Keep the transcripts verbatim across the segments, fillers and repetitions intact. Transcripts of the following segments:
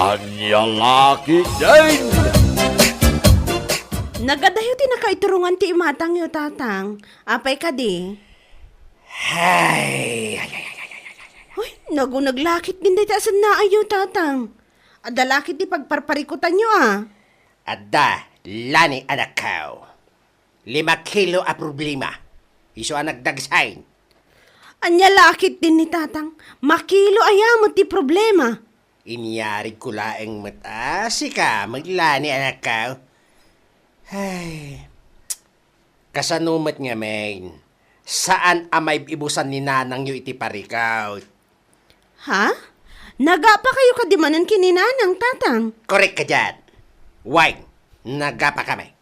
Ania la ketdin? Nagadayo ti nakaiturongan ti imatangyo, Tatang. Apay kadi? Ay, ay, ay, ay, ay, ay, ay, ay. Uy, nagunag la ketdin dayta a sennaayo, Tatang. Adda la ketdi pagparparikutanyo, a. Adda, Lani, anakko. Lima kilo a problema. Isu a nagdagsain. Ania la ketdin ni Tatang? Makilo aya met ti problema? Inyarigko laeng met a sika met, Lani, anakko. Ay, kasano met ngamin? Saan a maib-ibusan ni nanangyo iti parikut. Ha? Nagapakayo kadi manen ken ni Nanang, Tatang? Korek kadian. Wen, nagapakami.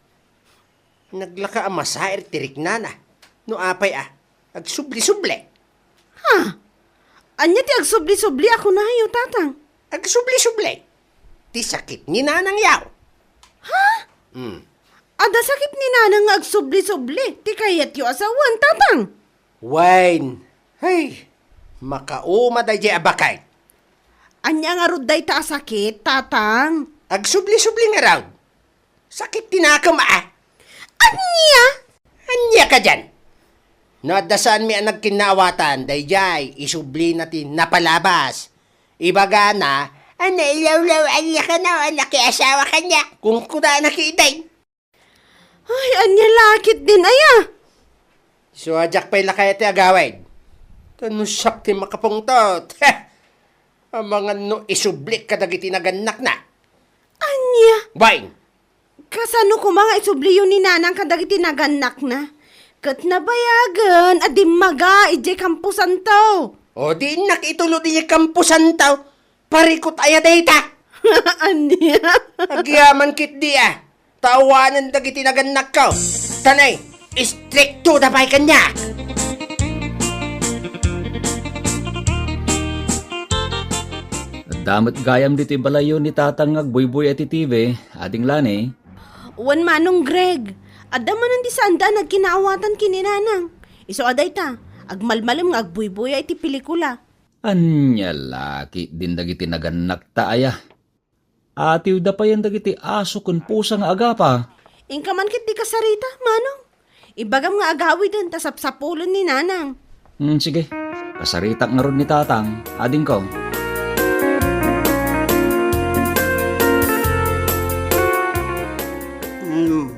Naglaka a masair ti riknana. No apay a, agsubli-subli. Ha? Ania ti agsubli-subli a kunayo, Tatang? Agsubli-subli ti sakit ni nanangyo. Ha? Hmm. Adda sakit ni Nanang nga agsubli-subli ti kayatyo a sawen, Tatang? Wen, hay, makauma daydiay a baket. Ania ngarud dayta a sakit, Tatang? Agsubli-subli ngarud. Sakit ti nakem, a. Ania? Ania kadian? No adda saanmi a nagkinnaawatan, daydiay, isublina ti napalabas. Ibagana, a nailawlaw-anna kano a nakiasawa kaniak. Kunkunana ketdin. Ay, ania la ketdin aya? Isu a diak pay lakay ti agawid. Ta no siak ti makapungtot. Amangan no isublik kadagiti nagannakna. Ania? Wen. Kasano koma nga isubliyo ni Nanang kadagiti nagannakna? Ket nabayagen a dimmaga idiay kamposanto. O, di innak itulod idiay kamposanto. Parikut aya dayta? Ania? Agyaman ketdi a. Ta awanen dagiti nagannakko. Tanay, istriktoda pay kaniak. Adda met gayam ditoy balayyo ni Tatang nga agbuybuya iti T V, Ading Lani. Wen, Manong Greg, adda manen ti saanda a nagkinnaawatan ken ni Nanang. Isu a dayta, agmalmalem nga agbuybuya iti pelikula. Ania la ketdin dagiti nagannakta aya? Atiwda payen dagiti aso ken pusa nga agapa. Inka man ketdi kasarita, Manong. Ibagam nga agawiden ta sapsapulen ni Nanang. Hmm, sige. Kasaritak ngarud ni Tatang, adingko. Hmm.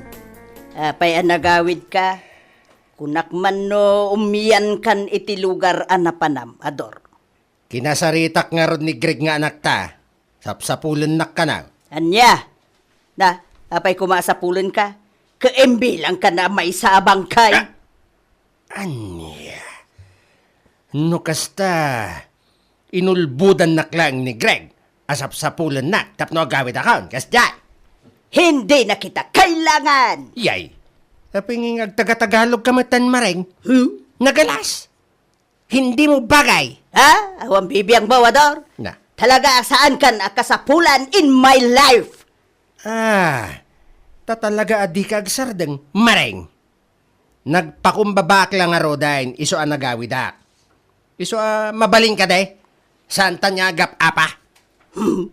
Apay a nagawidka? Kunak man no umiankan iti lugar a napanam, Ador. Kinasaritak ngarud ni Greg nga anakta. Sapsapulennak kano. Ania? Na, apay koma a sapulenka? Kaimbilangka na maysa a bangkay. Ah! Ania? No kasta, inulbodannak laeng ni Greg a sapsapulennak tapno agawidakon, kasdiay. Hindi na kita kailangan! Yay! Apay nga agtaga-Tagalog ka met, Mareng? Huh? Nagalas! Hindi mo bagay. Ha? Awan bibiang mo, Ador? Na. Talaga a saankan a kasapulan in my life. Ah, ta talaga a dika agsardeng, Mareng. Nagpakumbabaak la ngaruden, isu a nagawidak. Isu a mabalin kadi? Saantan nga agap-apa? Hmm.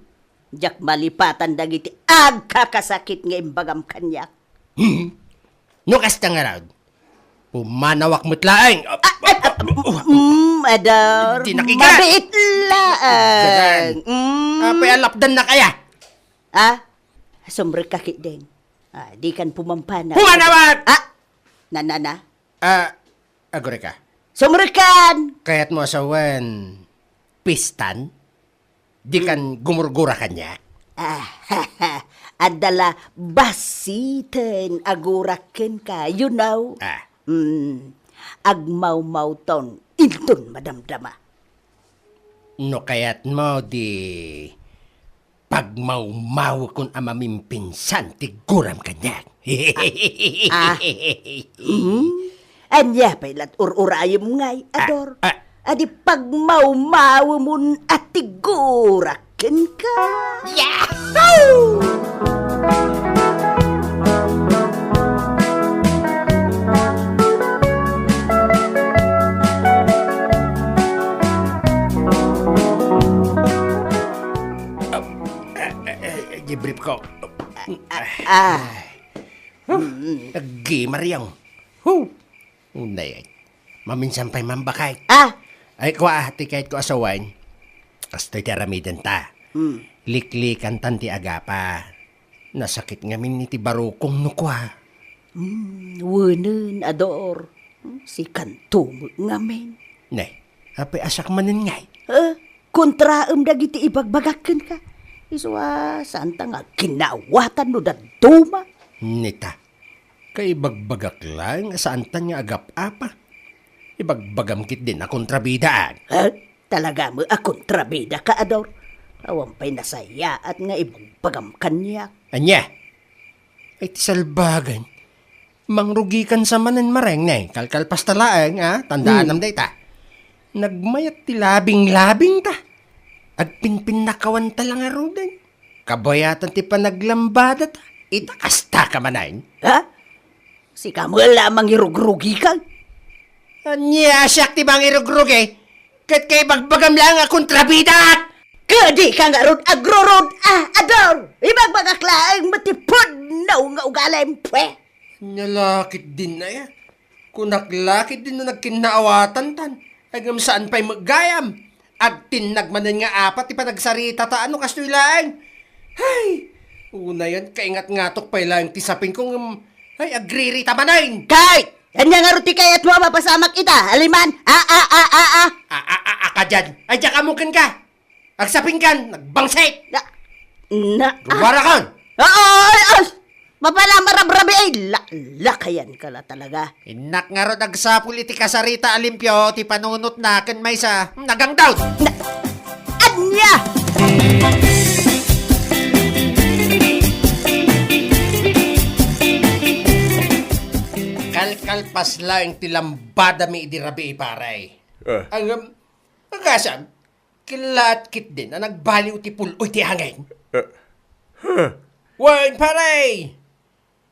Diak malipatan dagiti agkakasakit nga imbagam kaniak. Hmm. No kasta ngarud, pumanawak met laeng. Ah, ah, ah, mm, Ador, Di nakiga. Mabiit laeng. Dadan. Mm. Apay a lapdannak aya? Ah? Sumrekka ketdin. Ah, dikan pumampanaw. Pumanawak! Ah? Na, na, na? Ah, agureka. Sumrekkan! Kayat mo a sawen, pistan? Dikan gumurgura kaniak? Ah, adda la basiten a gurak kenka, you know? Ah. Mm, agmawmawton inton madamdama. No kayat mo, di pagmawmawekon a mamimpinsan ti guram kaniak. Ah. Hmm? Ania pay lat ur-urayem ngay, Ador? Ah, ah. Adi pagmawmawemon a ti gurak kenka. Yahoo! Ibrief ko. Ah, ah. Huh! Aggi, Mariang. Huh! Unay, maminsan pay mambakay. Ah! Ay, kua, ti kayat ko a sawen. Kastoy ti aramiden ta. Hmm. Liklikan tan ti agapa. Nasakit ngamin iti barukong no kua. Hmm, wenen, Ador. Hmm, sikanto met ngamin. Ne, apay asak manen ngay? Eh, kontraem dagiti ibagbagak kenka. Isu a, saanta nga agkinnaawatan no dadduma. Nita, kaibagbagak laeng a saantan nga agap-apa. Ibagbagam ketdin a kontrabidaan. Ha? Talaga met a kontrabidaka, Ador? Awan pay nasayaat nga ibagbagam kaniak. Ania? Ay, ti salbagen. Mangrugikan sa manen, Mareng, ne? Kalkalpas ta laeng, a? Tandaanam Hmm. dayta. Nagmayat ti labing-labing ta. Agpinpinnakawan ta la ngaruden. Kabayatan ti panaglambada ta. Ita kasta ka manen. Ha? Sika met la a mangirugrugika? Ania, siak ti mangirugrugi? Ket kaibagbagam laeng a kontrabidaak! Kadi ka ngarud agrurud, a, Ador! Ibagbagak laeng met ti pudno nga ugalim, pwe! Ania la ketdin aya? Kunak la ketdin no nagkinnaawatan tan, ngem saan pay met gayam. Agtinnag manen nga apat ti panagsarita ta no kastoy laeng. Hay! Unayen, kaingatngatok pay laeng ti sapingko ngem, hay, agririta manen! Kay! Ania ngarud ti kayatmo a mapasamak ita, Aliman? A, a, a, a, a! A, a, a, a, ka dian! Ay, diak ammo kenka! Agsapingkan, nagbangsit! Na, na, ah. Rumarakon! Oo, ay, ay! Mapala marabrabi, ay, la, lakayanka la talaga. Innak ngarud agsapul iti kasarita a limpio ti panunotna ken maysa, nagangdaw! Na, ania? Kalkalpas laeng ti lambadami idi rabii, pare. Ah. Ngem, agasam, kellaat ketdin a nagbaliw ti pul-oy ti angin. Eh, huh. Wen, pare!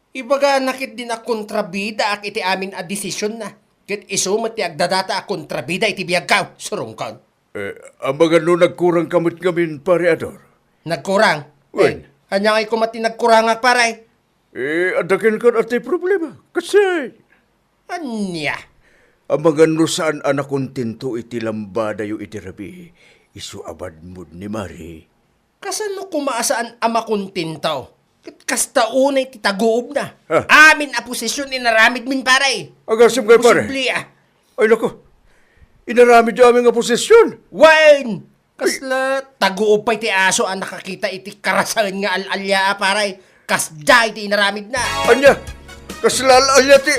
Ibagana ketdin a kontrabidaak iti amin a desisionna. Ket isu met ti agdadata a kontrabida iti biagko, surongkon. Eh, amangan no nagkurangka met ngamin, Pare Ador? Nagkurang? Wen. Eh, ania ngay koma ti nagkurangak, pare? Eh, adda kenka a ti problema. Kasi, ania? Amangan no saan a nakontento iti lambadayo iti rabii, isu a badmod ni Mari. Kasano koma a saan a makontento? Ket kasta unay ti taguobna. Ha? Amin a posesyon inaramidmin, pare. Agasem kay, pare. Posible, ah. Ay, naku. Inaramidyo amin nga posesyon. Wen! Kasla taguob pay ti aso a nakakita iti karasaen nga al-alia, a, pare. Kasdiay ti inaramidna. Ania? Kasla al-alia ti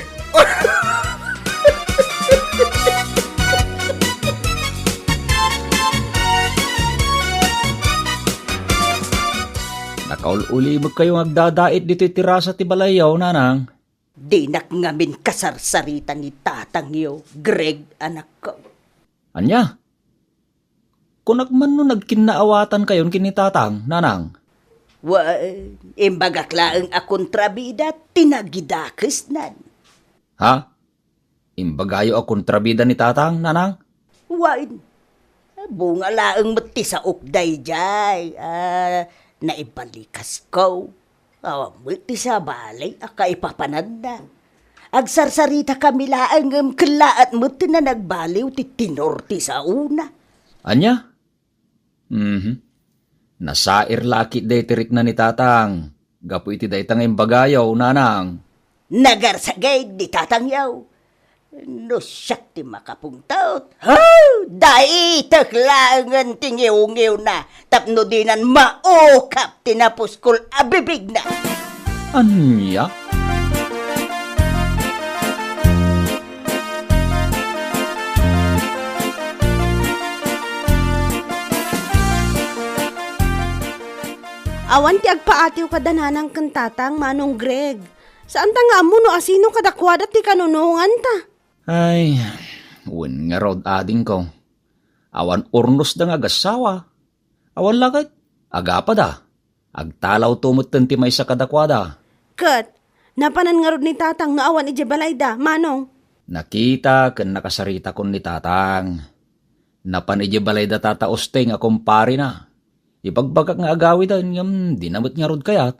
Nakaul-ulimekkayo nga agdadait ditoy terasa ti balayyo, nanang. Dinak ngamin kasarsarita ni tatangyo, Greg, anakko. Ania? Kunak man no nagkinnaawatankayon ken ni tatang, nanang? Wen, imbagak laeng a kontrabida ti nagidakesnan. Ha? Imbagayo a kontrabida ni tatang, nanang? Wen, bunga laeng met ti saok daydiay, a, naibalikasko. Awan met ti sabali a kaipapananna. Agsarsaritakami laeng ngem kellaat met ti nanagbaliw ti tenor ti saona. Ania? Mhm. Nasair la a ketdi ti rikna ni tatang gapu iti dayta nga imbagayo, nanang. Nagarsagid ni tatangyo. No siak ti makapungtot, ha? Daitek laengen ti ngiwngiwna tapno dinan maukap ti napuskol a bibigna. Ania? Awan ti agpaatiw kada nanang ken tatang, Manong Greg. Saanta nga ammo no asino kadakuada ti kanunonganta. Ay, wen ngarud, adingko. Awan urnosda nga agassawa. Awan la ket, agapada. Agtalawto metten ti maysa kadakuada. Ket, napanan ngarud ni tatang no awan idiay balayda, Manong? Nakita ken nakasaritakon ni tatang. Napan idiay balayda tata Usteng a kumparena. Ibagbagak nga agawiden, ngem dina met ngarud kayat.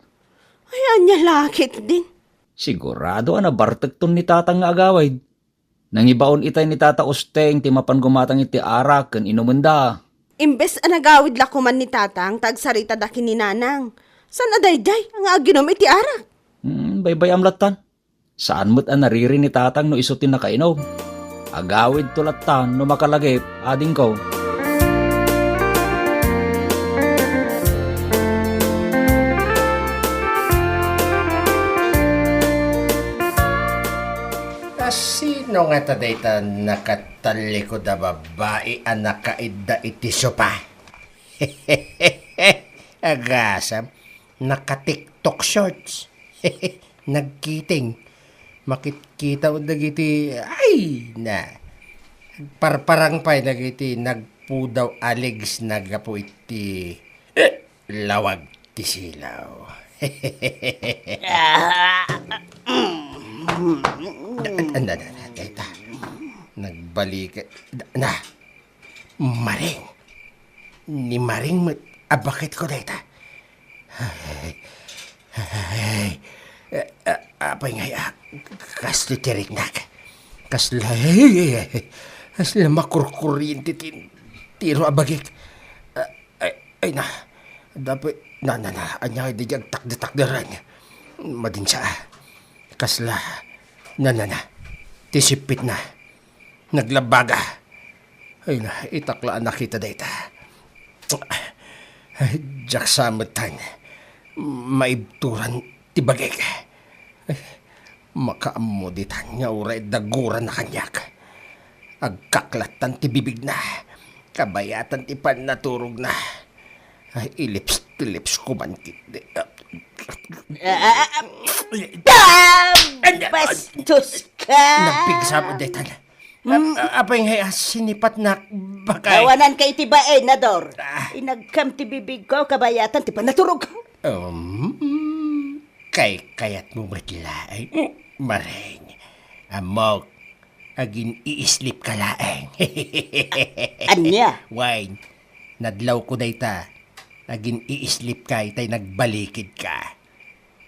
Ay, ania la ketdin? Sigurado a nabartekton ni Tatang nga agawid. Nangibaon itay ni Tata Usteng ti mapan gumatang iti arak ken inumenda. Imbes a nagawid la koman ni Tatang ta agsaritada ken ni Nanang, saan a daydiay nga aginum iti arak? Hmm, baybay-am lattan. Saan met a nariri ni Tatang no isu ti nakainom. Agawidto lattan no makalagip, adingko. A, sino ngata dayta nakatallikud a babbai a nakaidda iti sopa? Agasam, naka-TikTok shorts. Nagkiting. Makitkita dagiti, ay, na. Parparang pay dagiti nagpudaw a legs na gapu iti lawag ti silaw. Ah. Anda, anda, anda, anda. Nagbalik. Na, Maring. Ni Maring met a baketko dayta. Ay, ay, a-, a-, apay ngay, a, kasla ti riknak. Kasla, ay, ay, ay, kasla makurkuriente ti, ti tiro a bagik. A, ay, ay, na. Dapat, na, na, na, anya, di agtakder-takderan. Madinsa, a. Kasla, na, na, na. Ti sippitna. Naglabaga. Ay na, itak la a nakita dayta. Diak sa metten. Maibturan ti bagik. Makaammo ditan nga uray daguran na kaniak. Agkaklattan ti bibigna. Kabayatan ti pannaturogna. Ay, ilips, ilips ko man kit. Ah, ah, ah, ah. Bastos ka! Nagpigsam daytan. Hmm? Ap-, apay ngay a sinipatnak, bakay? Awanan ka iti bain, Ador. Ah. Inagkam ti bibigko, kabayatan ti panaturog. Um, kaykayatmo met laeng, Maring. Ammok, agin-iislip ka laeng. Ania? Wen, nadlawko dayta. Agin-iislip ka, itay nagbalikid ka.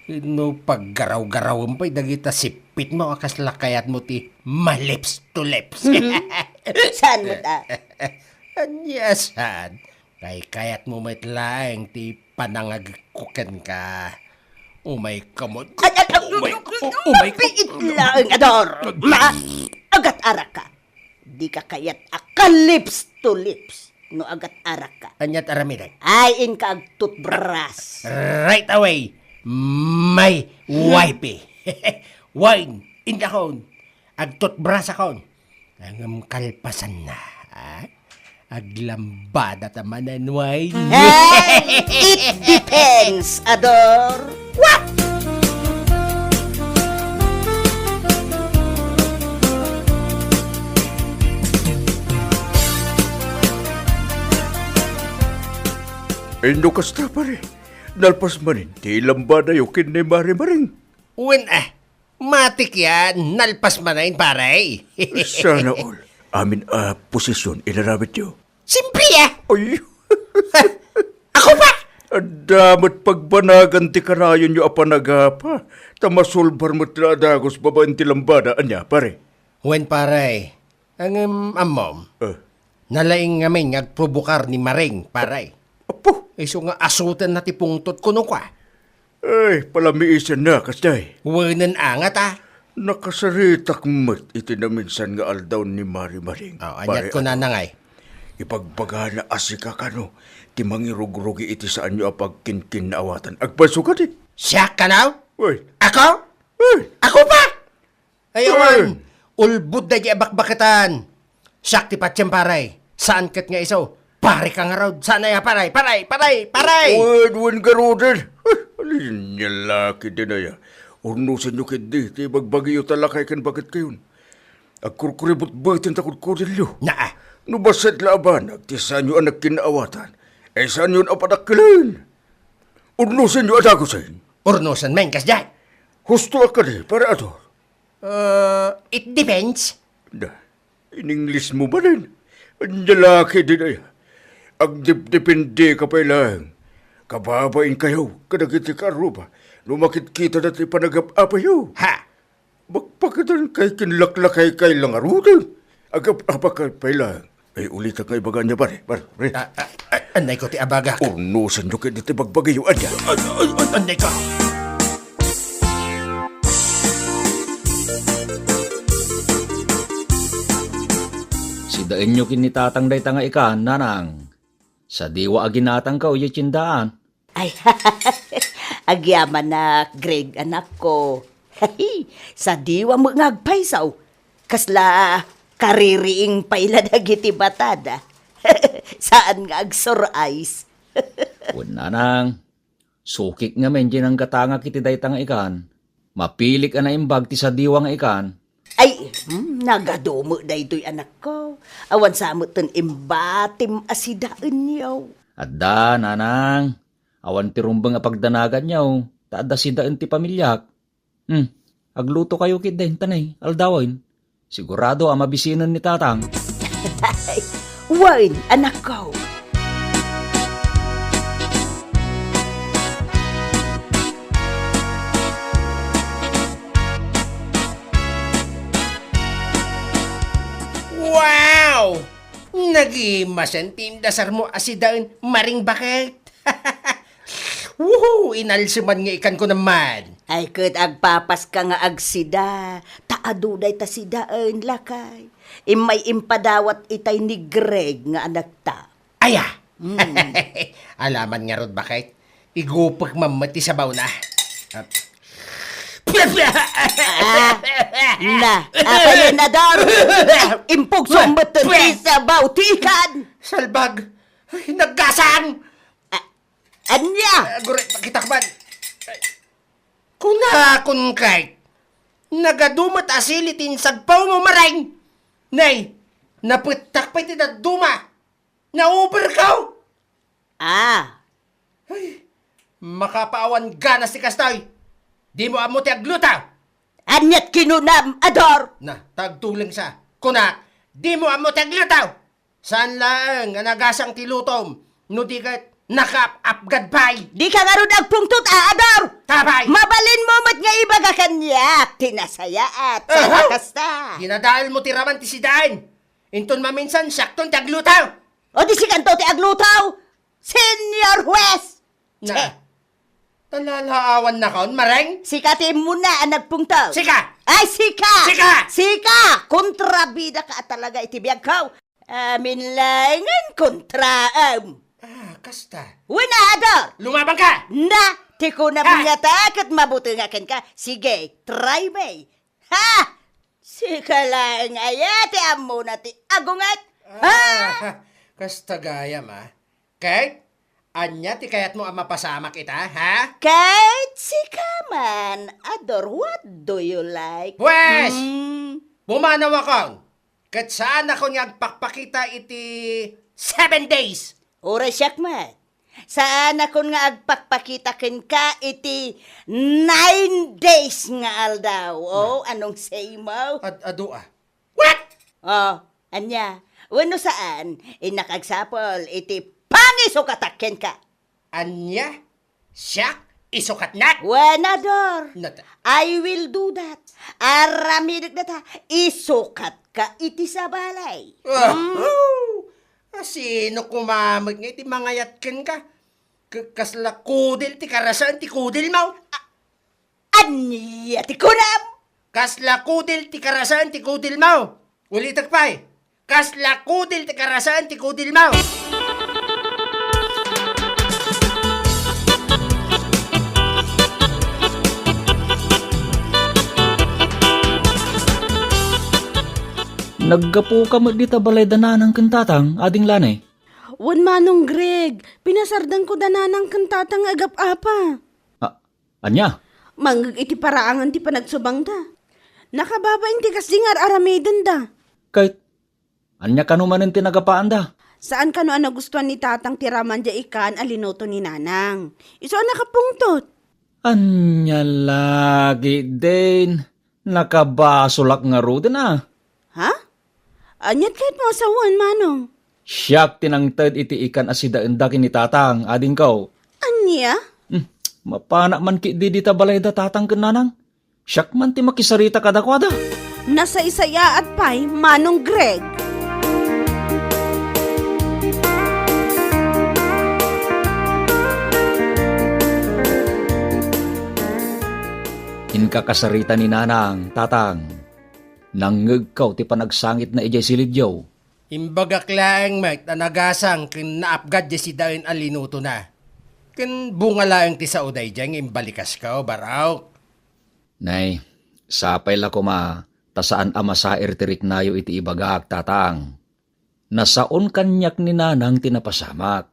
No paggaraw-garawem pay dagita sippitmo a kasla kayatmo ti ma-lips to lips. Mhm. Saan met a? Ania saan? Kaykayatmo met laeng ti panangagko kenka. Umayka met. Ay, ay, ay, umay-, ay, u-, umayka. Mabiit laeng, Ador. Ma-, agat-arak ka. Dika kayat a ka-lips to lips no agat-arak ka. Aniat aramiden? Ay, inka agtutbras. Right away, my wifey. Wen, indakon, agtutbrasakon. Ngem kalpasanna, a, aglambada ta manen, wen. Ay, it depends, Ador. What? Inno kasta, pare, nalpas manen ti lambadayo ken ni Mari Maring? Wen, a, matik yan, nalpas manen, pare. Sana all. Amin a posisyon inaramidyo. Simpre, a. Ay. Ako pa! Adda met pagbanagan ti kanayonyo a panagapa, ta masulbar met la a dagus babaen ti lambada. Ania, pare? Wen, pare. Ngem, ammom, eh, nalaing ngamin nga agprobokar ni Maring, pare. Apo! Isu nga asutenna ti pungtot kuno kua. Ay, palamiisenna, kasdiay. Wenen angat, a. Nakasaritak met iti naminsan nga aldaw ni Mari Maring. Oh, aniat kunana ngay? Ibagbagana a sika kano ti mangirugrugi iti saanyo a pagkinkinnaawatan. Agpayso kadi? Siak kano? Uy. Ako? Uy. Ako pa? Ay, awan. Eh. Ulbod daydi a bakbaketan. Siak ti patiem, pare. Saan ket nga isu? Pare ka ngarud. Saan aya, pare? Pare, pare, pare! Wen, wen, garuden. Ania la ketdin aya? Urnosenyo ketdi ti bagbagiyo ta lakay ken baketkayon. Agkurkuributbuten ta kudkudelyo. Naa. No bassit la a banag ti saanyo a nagkinnaawatan, ay saanyon a padakkelen. Urnosenyo a dagusen. Urnosen men, kasdiay. Husto a kadi, pare Ador. Uh, it depends. Da, in English mo ba din? Ania la ketdin aya? Agdepdependeka pay laeng. Kababainkayo kadagiti kaarruba no makitkitada ti panagap-apayo. Ha? Bakbakadankayo ken laklakaykay la ngaruden. Agap-apakayo pay laeng. Ay, ulitek nga ibaga ania, pare, pare, pare. Ah, ah, ah, anay ko ti abagak. Urnosenyo ket iti bagbagiyo, ania? An-, an-, an-, anay ko. Sidaenyo ken ni Tatang dayta nga ikan, Nanang. Sadiwa a ginatangko idiay tiendaan. Ay, agyamanak, Greg, anakko. Sadiwa met nga agpayso. Kasla kaririing pay la dagiti matada. Saan nga agsurais. Wen, Nanang, sukik ngamin ti nanggatangak iti dayta nga ikan. Mapilik a naimbag ti sadiwa nga ikan. Ay, hmm, nagadu met daytoy, anakko. Awan sa metten imbatim a sidaenyo. Adda, Nanang. Awan ti rumbeng a pagdanaganyo, ta adda sidaen ti pamiliak. Hmm, aglutokayo ketdin, tanay, aldawen. Sigurado a mabisinen ni Tatang. Wen, anakko. Wow! Nagimasen ti indasarmo a sidaen, Maring Baket. Woohoo! Inalseman nga ikan ko naman. Ay, ket agpapaska nga agsida, ta adu dayta sidaen, lakay. Immay impadawat itay ni Greg nga anakta. Aya! Mm. Alaman ngarud, Baket. Igupek man met ti sabawna. Ah, na, apayen, Ador? Impugsom met ti sabaw ti ikan. Salbag! Ay, naggasang! A-, ania? Ah, gure, pakitak man. Kunakon kay, nagadu met a sili ti insagpawmo, Maring. Nay, napettak pay ti dadduma. Nauberko! Ah. Ay, makapaawan ganas ti kastoy. Dimo ammo ti agluto. Aniat kinunam, Ador? Na, tagtuleng sa. Kunak, dimo ammo ti agluto. Saan laeng nga nagasang ti lutom, no di ket nakaap-apgad pay. Dika ngarud agpungtot, a, Ador! Tapay! Mabalinmo met nga ibaga kaniak ti nasayaat. Aha! Sa kasta. Dinadaelmo ti raman ti sidaen. Inton maminsan, siakton ti agluto. O di sikanto ti agluto, Señor Huwes! Na. Che. Talalaawan nakon, Maring? Sika ti immuna a nagpungto. Sika! Ay, sika! Sika! Sika! Kontrabidaka a talaga iti biagko. Amin laengen kontraem. Ah, kasta. Wen, Ador! Lumabangka! Na, ti kunam Ah! ngata ket mabutengak kenka. Sige, try me. Ha! Sika laeng aya ti ammona ti agunget? Ha? Ah, kasta gayam, a. Ket, ania ti kayatmo a mapasamak ita, ha? Ket sika man, Ador, what do you like? Pwes! Hmm. Pumanawakon, ket saanakon nga agpakpakita iti seven days. Uray siak met. Saanakon nga agpakpakita kenka iti nine days nga aldaw. O, anong say mo? Ad-, adu, a. What? O, ania? Wenno saan, innak agsapul iti pangisukatak kenka. Ania? Siak? Isukatnak? Wen, Ador. Nata- I will do that. Aramidek data. Isukatka iti sabali. Ah, Hmm? oh. Asino koma met nga iti mangayat kenka? K-, kasla kudil ti karasaen ti kudilmo? A-, ania ti kunam? Kasla kudil ti karasaen ti kudilmo? Ulitek pay. Kasla kudil ti karasaen ti kudilmo? Naggapuka met dita balay da Nanang ken Tatang, Ading Lani? Wen, Manong Greg, pinasardengko da Nanang ken Tatang nga agap-apa. A-, ania? Mangngeg iti paraangan ti panagsubangda. Nakababain ti kasdi nga ar-aramidenda. Ket ania kano manen ti nagapaanda? Saan kano a nagustuan ni Tatang ti raman diay ikan a linuto ni Nanang. Isu a nakapungtot. Ania lagi, Dane? Nakabasolak ngaruden, a. Ha? Aniat kayatmo a sawen, Manong? Siak ti nangted iti ikan a sidaenda ken ni Tatang, adingko. Ania? Hmm, mapanak man ketdi dita balayda, Tatang ken Nanang. Siak man ti makisarita kadakuada. Nasaysayaat pay, Manong Greg. Inka kasarita ni Nanang, Tatang. Nangngegko ti panagsangitna idiay silidyo. Imbagak laeng met a nagasang ken naapgad diay sidaen a linutona. Ken bunga laeng ti sao daydiay nga imbalikasko, Barok. Nay, sapay la koma ta saan a masair ti riknayo iti ibagak, Tatang. Nasaon kaniak ni Nanang ti napasamak.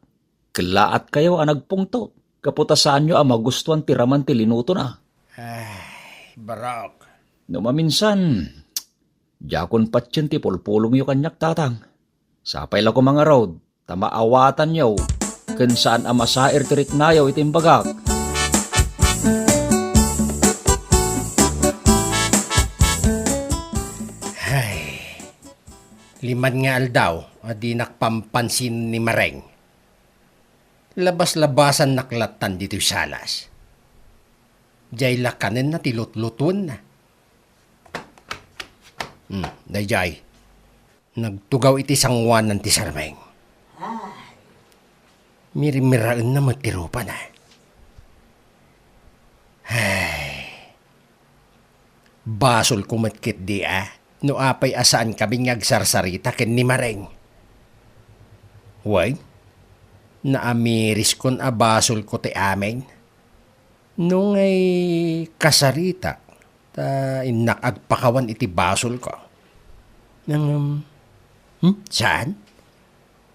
Kellaatkayo a nagpungtot, gapu ta saanyo a magustuan ti raman ti linutona. Ay, Barok. No maminsan, diakon patien ti pulpulongyo kaniak, Tatang. Sapay la koma ngarud, ta maawatanyo, ken saan a masair ti riknayo iti imbagak. Ay, liman nga aldaw a dinak pampansin ni Mareng. Labas-labasannak lattan ditoy salas. Diay la kanenna ti lutlutuenna. Hmm, daydiay. Nagtugaw iti sangoanan ti sarmeng. Mirimiraenna met ti rupana. Ay. Basolko met ketdi a, no apay a saankami nga agsarsarita ken ni Mareng. Wen, naamiriskon a basolko ti amin. No ngay kasaritak, ta innak agpakawan iti basolko. Ngem, hmm, saan?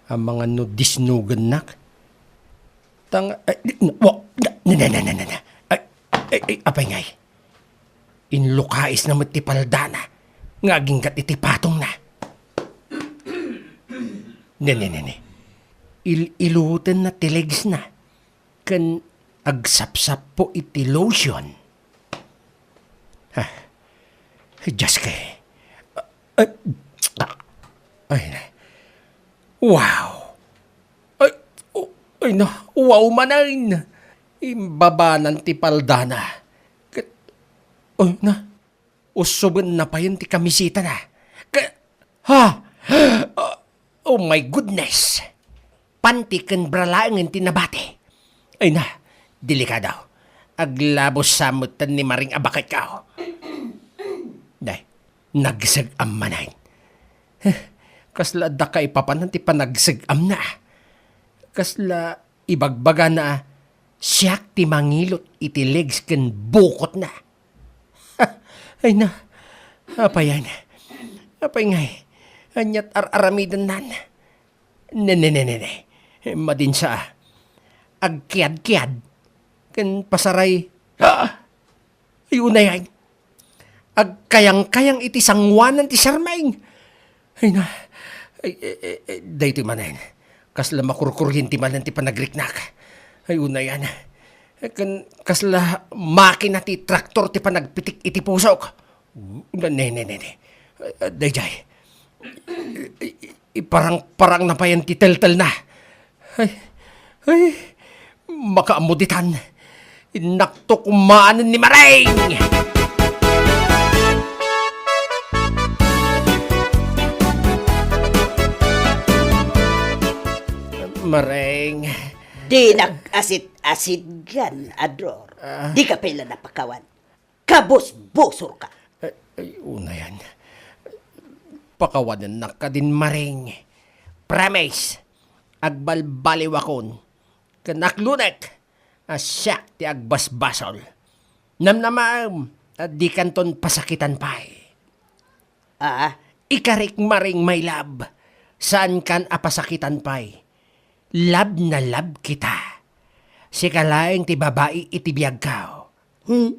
Amangan no disnugennak. Tang-, ay, wa-, na, na, na, na, na, na. Ay, ay, ay, apay ngay? Inlukaisna met ti paldana nga aginggat iti patongna. Ne, ne, ne, ne. Il-ilutenna ti legsna ken agsapsappo iti lotion. Ah, Dios ko. Ay, ay, wow! Ay, o-, ay na, wow manen! Imbabanan ti paldana. Ket, ay na, usubenna payen ti kamisitana. Ke-, ha? Oh my goodness! Panti ken bra laengen ti nabati. Ay na, delikado. Aglabos sa metten ni Maring a baketko. Day, nagseg-am manen. Huh, kasla adda kaipapanan ti panagseg-amna. Kasla ibagbagana a siak ti mangilot iti legs ken bukotna. Ay na, apay yan? Apay ngay? Aniat ar-aramidennan? Ne, ne, ne, ne, ne. Madinsa. Agkiad-kiad. Ken pasaray. Ah! Ay, unay, ay. Agkayang-kayang iti sangoanan ti sarmeng. Ay na. Ay, ay, ay, ay, daytoy manen. Kasla makurkuryente manen ti panagriknak. Ay, unayan. Ken kasla makina ti traktor ti panagpitik iti pusok. Ne, ne, ne, ne. Daydiay. Iparang-parangna payen ti teltelna. Ay, ay, makaammo ditan. Innak tukmanen ni Maring! Maring. Dinak asit-asidgan, Ador. Ah. Dika pay la napakawan. Kabusbusorka. Ay, ay, unayan. Pakawanennak kadin, Maring. Promise, agbalbaliwakon ken aklonek a siak ti agbasbasol. Namnamaem a dikanton pasakitan pay. Ah, ikarik, Maring, my love. Saankan a pasakitan pay. Love na love kita. Sika laeng ti babai iti biagko. Hmm?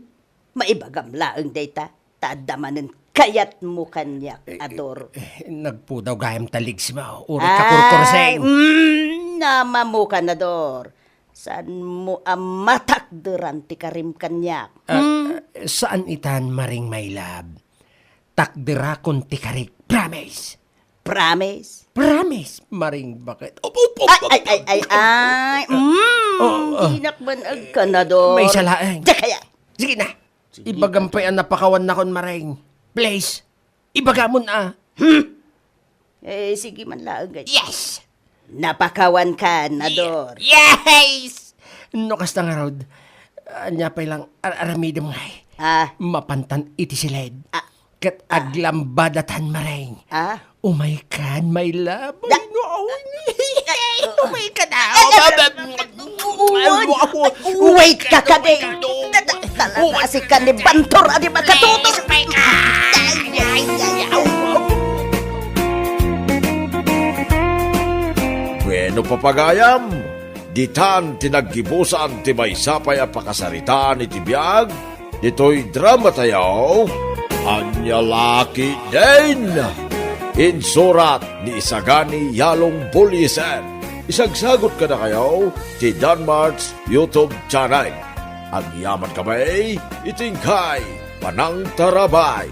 Maibagam laeng dayta, ta adda manen kayatmo kaniak, Ador. Eh, nagpudaw gayam ta legs mo. Uray ka kurkurseng. Ay, mm, namamukan, Ador. Saanmo a matakderan ti karim kaniak? Ah, hmm? Ah, saan itan, Maring, my love. Takderakon ti karik, promise. Promise? Promise, Maring Baket. Op, op, op, Ay, op, ay, ay, op, ay, op. Ay. Mm, Oh, oh. Dinak man agkanador. May salaeng. Dakaya. Sige na. Sige, Ibagam pay a napakawan nakon, Maring. Please. Ibagamon a. Hmm? Eh, sige man laeng, ay. Yes! Napakawan ka, Nador. Yes! No kasta ngarud, ania pay lang ar-, aramidem ngay. Ah. Mapantan iti siled. Ah. Ket aglambadatan, Maring. Ah? Umay kan, my love. Da- Ay, no, awan. Umay ka na. Ay, ay, ay, Wait ka kadi. Talaga si kanibantor a di makatutok. Bueno, papagayam, ditan ti naggibusan ti maysa pay a pakasaritaan iti biag ditoy drama tayo, Ania La Ketdin. Insurat ni Isagani Yalong Bullieser. Isagsagot kadakayo ti Danmart's YouTube channel. Agyaman kami iti inkay panangtarabay.